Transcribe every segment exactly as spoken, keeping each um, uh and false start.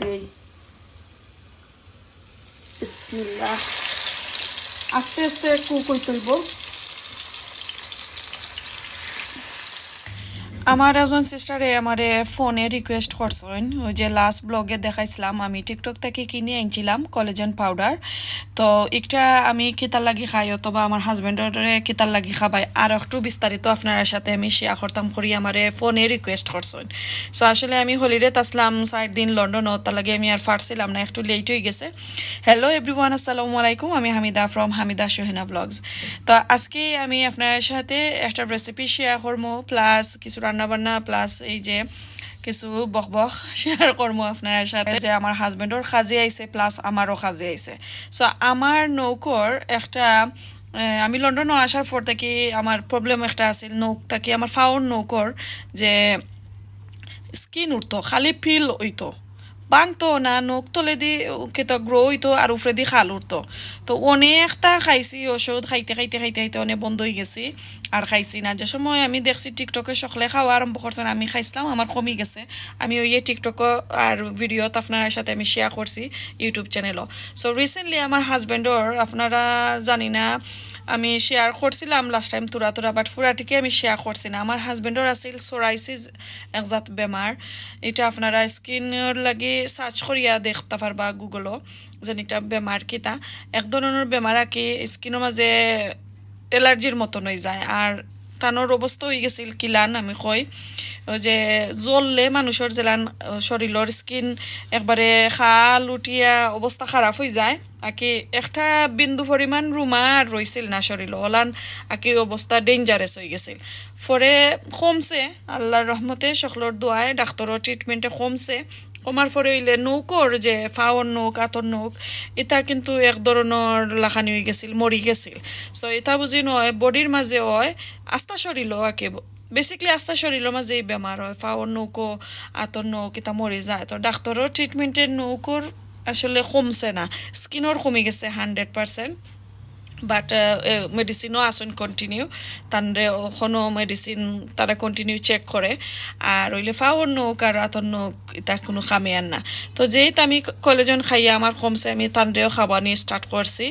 দেই। বিসমিল্লাহ। আস্তে আস্তে কুক অইতে অইব। আমার একজন সিস্টারে আমারে ফোনে রিকোয়েস্ট করছইন, ওই যে লাস্ট ব্লগে দেখাইছিলাম আমি টিকটক থাকি কিনি আনছিলাম কোলাজেন পাউডার। তো একটা আমি কিতার লাগি খাই অথবা আমার হাজবেন্ডরে কিতার লাগি খাবাই, আর একটু বিস্তারিত আপনারার সাথে আমি শেয়ার করতাম করি আমারে ফোনে রিকোয়েস্ট করছইন। সো আসলে আমি হলিডেত আসলাম চার দিন লন্ডনো, তার লাগি আমি আর পারছিলাম না, একটু লেট অই গেছে। হ্যালো এভরিওয়ান, আসসালামু আলাইকুম। আমি হামিদা from হামিদা সোহেনা ব্লগস। তো আজকে আমি আপনার সাথে একটা রেসিপি শেয়ার করবো, প্লাস কিছু রান্না বান্না, প্লাস এই যে কিছু বকবক শেয়ার করবো আপনার সাথে। যে আমার হাজবেন্ডর কাজে আইছে, প্লাস আমারও কাজে আইছে। সো আমার নৌকর একটা, আহ, আমি লন্ডনো আসার পর থাকি আমার প্রবলেম একটা আছিল, নৌক থাকি আমার ফাওর নৌকর যে স্কিন উঠতো, খালি পিল অইতো, ভাঙতো না, নখ তলেদি কিতা গ্রো অইতো আর উপরেদি খাল উঠতো। তো অনেকটা খাইছি ওষুধ, খাইতে খাইতে খাইতে খাইতে অনেক বন্ধ অই গেছি, আর খাইছি না। যে সময় আমি দেখছি টিকটকে সকলে খাওয়া আরম্ভ করছইন, আমি খাইছিলাম, আমার কমি গেছে। আমি ওই টিকটক আর ভিডিওত আপনার সাথে আমি শেয়ার করছি ইউটিউব চ্যানেলও। সো রিসেন্টলি আমার হাজবেন্ডর, আপনারা জানি না, আমি শেয়ার করছিলাম লাস্ট টাইম থুড়া থুড়া, বাট পুরাটিকে আমি শেয়ার করছি না। আমার হাজবেন্ডর আছিল সোরাইসিস এক জাত বেমার। এটা আপনারা স্কিনর লাগি সার্চ করিয়া দেখতা পারবা গুগলও, যেন এটা বেমার কিতা। এক ধরনর বেমার আর কি, স্কিনর মাঝে অ্যালার্জির মতন অই যায়। আর তানর অবস্থা অই গেছিল কিলান আমি কই, ওই যে জ্বললে মানুষর যেলান, আহ, শরীলর স্কিন একবারে খাল উঠিয়া অবস্থা খারাপ অই যায়। আর কি একটা বিন্দু পরিমাণ রুমা আর রইছিল না শরীল, ওলান আর কি অবস্থা ডেঞ্জারাস অই গেছিল। পরে কমছে, আল্লাহর রহমতে, সকলর দোয়ায়, ডাক্তরর ট্রিটমেন্টে কমছে। কমার পরে অইলে নৌকর যে ফাওর নৌক, আতর নৌক, ইতা কিন্তু এক ধরনর লাখানি অই গেছিল, মরি গেছিল। সো ইতা বুঝি নয়, বডির মাঝে অয়, আস্তা শরীলও আর কি, বেসিক্যালি আস্তা শরীলর মাঝে এই বেমার অয়, ফাওর নৌকও, আতর নৌক, ইতা মরি যায়। তো ডাক্তরর ট্রিটমেন্টে নৌকর আসলে কমছে না, স্কিনর কমি গেছে হান্ড্রেড পার্সেন্ট। বাট মেডিসিনও আসন কন্টিনিউ, তানরে অখনো মেডিসিন তারা কন্টিনিউ চেক করে। আর অইলে ফাওর নৌক আর আতর নৌক, ইতা কোনো কামে আর না। তো যেই তো আমি কোলাজেন খাইয়া আমার কমছে, আমি তানরেও খাবানি স্টার্ট করছি।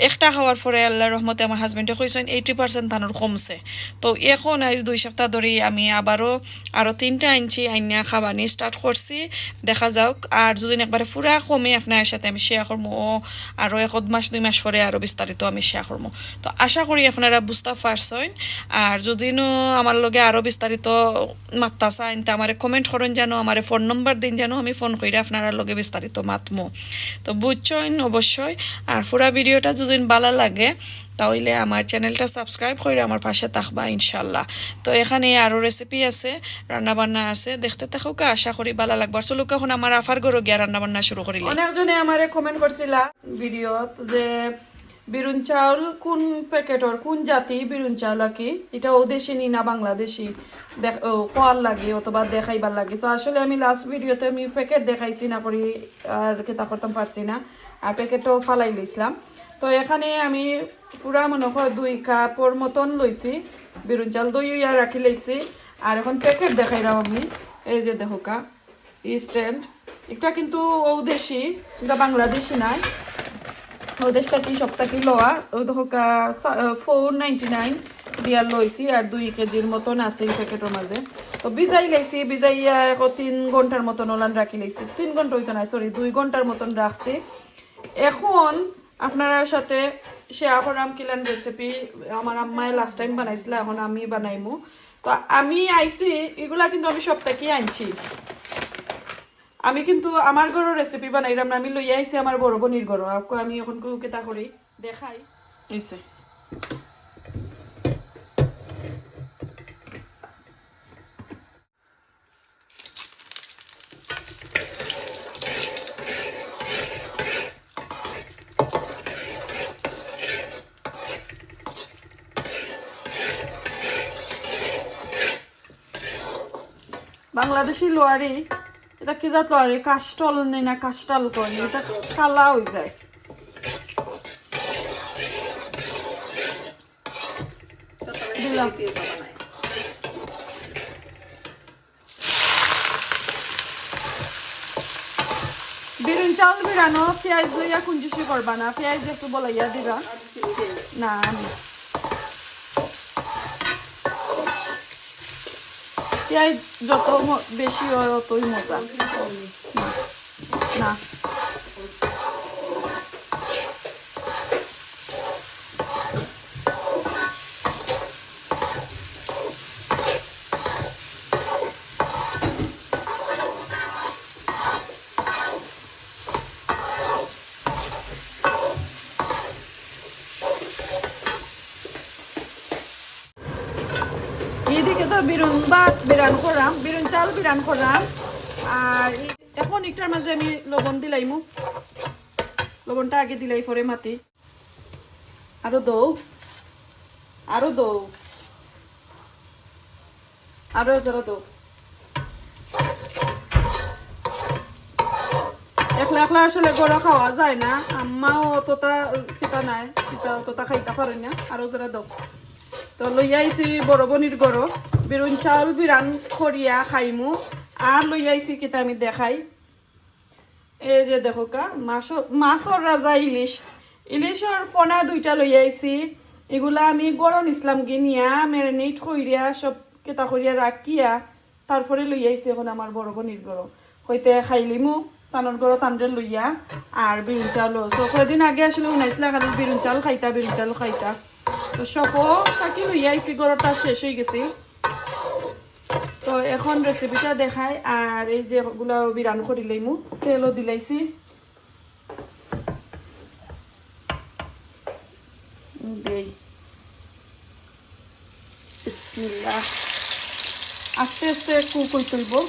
একটা খাওয়ার পরে আল্লাহর রহমতে আমার হাজবেন্ডে কইছেন এইটি পার্সেন্ট তানর কমছে। তো এখন আইজ দুই সপ্তাহ ধরে আমি আবারও আরও তিনটা আনছি, আইনা খাবানি স্টার্ট করছি। দেখা যাউক, আর যদি একবারে পুরা কমে আপনার সাথে আমি শেয়ার করবো, ও আরও এক মাস দুই মাস পরে আরও বিস্তারিত আমি শেয়ার করবো। তো আশা করি আপনারা বুঝতা পারছইন। আর যদি নু আমার লগে আরও বিস্তারিত মাততা চাইন, তে আমারে কমেন্ট করইন জানো, আমারে ফোন নম্বর দিন জানো, আমি ফোন কইরা আপনারার লগে বিস্তারিত মাতমু। তো বুঝছইন অবশ্যই। আর পুরা ভিডিওটা যদি ভালা লাগে, তাইলে আমার চ্যানেলটা সাবস্ক্রাইব কইরা আমার পাশে থাকবা ইনশাল্লাহ। তো এখানে আরও রেসিপি আছে, রান্না বান্না আছে, দেখতে থাকুকা, আশা করি ভালা লাগবো। আর চলুকা, এখন আমার আফার ঘরো গিয়া রান্না বান্না শুরু করিলে। অনেকজনে আমারে কমেন্ট করছিলা ভিডিওত যে বিরুন চাউল কোন প্যাকেটর, কোন জাতি বিরুন চাউল আর কি, এটা ওদেশি নি না বাংলাদেশি দেখ-, ও, খোয়ার লাগে অথবা দেখাইবার লাগে। তো আসলে আমি লাস্ট ভিডিওতে আমি প্যাকেট দেখাইছি না করি, আর কিতা করতাম পারছি না, আর প্যাকেটও ফালাই লইছিলাম। তো এখানে আমি পুরা মনে হয় দুই কাপর মতন লইছি বিরুন চাউল, ধইয়া রাখি লইছি। আর এখন প্যাকেট দেখাইলাম আমি, এই যে দেখুকা, স্ট্যান্ড। এটা কিন্তু ওদেশি, এটা বাংলাদেশি নাই। ওদেশ থাকি সব থাকি লওয়া। ওই দেখো কা-, সা-, আহ, ফোর নাইনটি নাইন দিয়া লইছি, আর দুই কেজির মতন আছে এই প্যাকেটর মাঝে। তো ভিজাই লাইছি, ভিজাইয়া এখন তিন ঘন্টার মতন ওলান রাখি লাইছি। তিন ঘন্টা অইতো না, সরি, দুই ঘন্টার মতন রাখছি। এখন আপনারার সাথে শেয়ার করাম কিলান রেসিপি আমার আম্মায় লাস্ট টাইম বানাইছিলা, এখন আমি বানাইমু। তো আমি আইছি, এগুলা কিন্তু আমি সব থাকি আনছি। আমি কিন্তু আমার ঘরর রেসিপি বানাইলাম না, আমি লইয়া আইছি আমার বড় বোনের ঘরো। আপকো আমি এখন কু-, কিতা করি দেখাই। এই যে। বাংলাদেশি লোয়ারি, এটা কি জাত লোয়ারি? কাস্টল নি না কাস্টাল কয়, এটা কালা অই যায়। দিলাম। বিরুন চাউল বিরানো পিয়াজ লইয়া কুঞ্জুসি করবা না, পিয়াজ একটু বলাইয়া দিবা। না, আমি পিয়াজ যত ম-, বেশি হয়, অতই মজা। না, না। এইদিকে তো বিরুন ভাত বিরান করাম, বিরুন চাউল বিরান করাম। আর এখন ইটার মাঝে আমি লবণ দিলাইমু, লবণটা আগে দিলাই পরে মাতি। আরো দৌ, আরো দৌ, আরো জরা দৌ। একলা একলা আসলে গরো খাওয়া যায় না, আম্মাও অতটা পিতা নাই, পিতা অতটা খাইতা পারে না। আরো জরা দৌ। তো লইয়া আইছি বড় বনির গরো, বিরুন চাউল বিরান করিয়া খাইমু। আর লইয়া আইছি কিতা আমি দেখাই, এই যে দেখো কা, মাছর, মাছর রাজা ইলিশ, ইলিশর ফনা দুইটা লইয়া আইছি। এগুলা আমি গরো নিছলাম গিনিয়া, marinate করিয়া, সব কেতা করিয়া রাখিয়া, তারপরে লইয়া আইছি এখন আমার বড় বনির গরো। হইতে খাইলিমু, তানর গরো তানরে লইয়া, আর বিরুন চাউলও। তো কয়দিন আগে আসলে হুনাইছিলা খালি বিরুন চাউল খাইতা, বিরুন চাউল খাইতা। তো সবও থাকি লইয়া আইছি, গরোটা শেষ হয়ে গেছে। তো এখন recipeটা দেখাই। আর এই যে গুলা বিরান করি লইমু, তেলও দিলাইছি। দেই। বিসমিল্লাহ। আস্তে আস্তে cook হই তুলবো।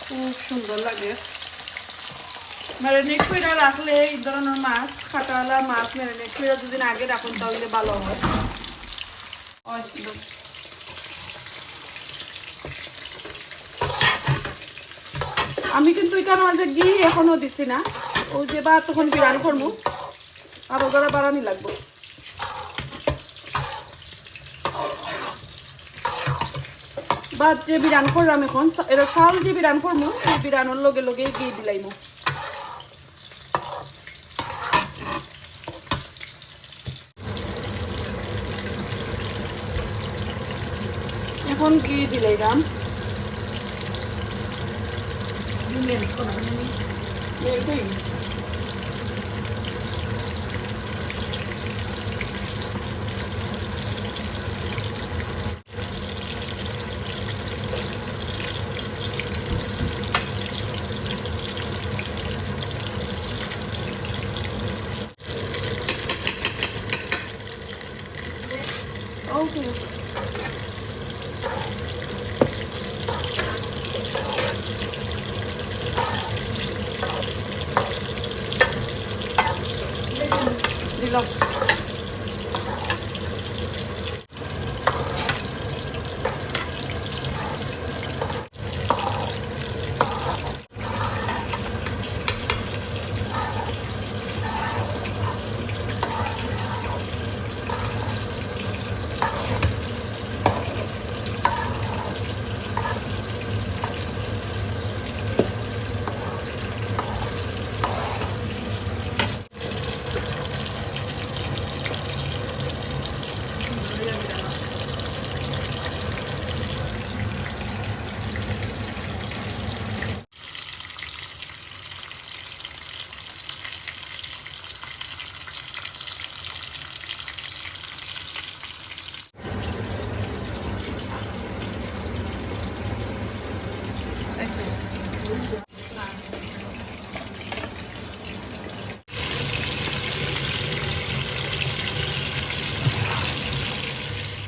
খুব সুন্দর লাগে। Marinate করে রাখলে এই ধরনের মাছ, কাটাওয়ালা মাছ marinate করে দুদিন আগে রাখুন, তাহলে ভালো হয়। আমি কিন্তু এটার মাঝে ঘি এখনো দিছি না, ওই যে ভাত তখন বিরান করমু, আরো জরা বাড়ানি লাগবো। ভাত যে বিরান করলাম এখন, সা-, এটা চাউল যে বিরান করমু, এই বিরানোর লগে লগে ঘি দিলাইমু। এখন ঘি দিলাইলাম। Melt হয়ে গেছে। Okay. দিলাম।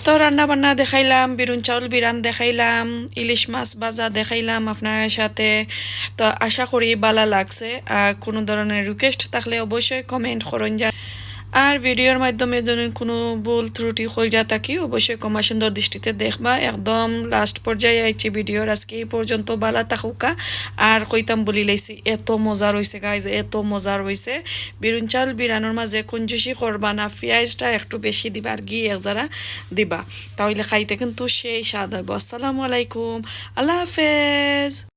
তো রান্না বান্না দেখাইলাম, বিরুন চাউল বিরান দেখাইলাম, ইলিশ মাছ ভাজা দেখাইলাম আপনার সাথে। তো আশা করি ভালা লাগছে। আর কোনো ধরনের request থাকলে অবশ্যই comment করুন। যা-, আর ভিডিওর মাধ্যমে যদি কোনো ভুল ত্রুটি কইরা থাকি, অবশ্যই ক্ষমা সুন্দর দৃষ্টিতে দেখবা। একদম লাস্ট পর্যায়ে আইছি ভিডিওর আজকে এই পর্যন্ত। বালা থাকুক্কা। আর কইতাম ভুলি লাইছি, এত মজার অইছে গাইজ, এত মজার অইছে। বিরুন চাল বিরানোর মাঝে কুঞ্জুসি করবা না, পিয়াইজটা একটু বেশি দিবা আর ঘি এক জারা দিবা, তাইলে খাইতে কিন্তু সেই স্বাদ অইবো। আসসালামু আলাইকুম, আল্লাহ হাফেজ।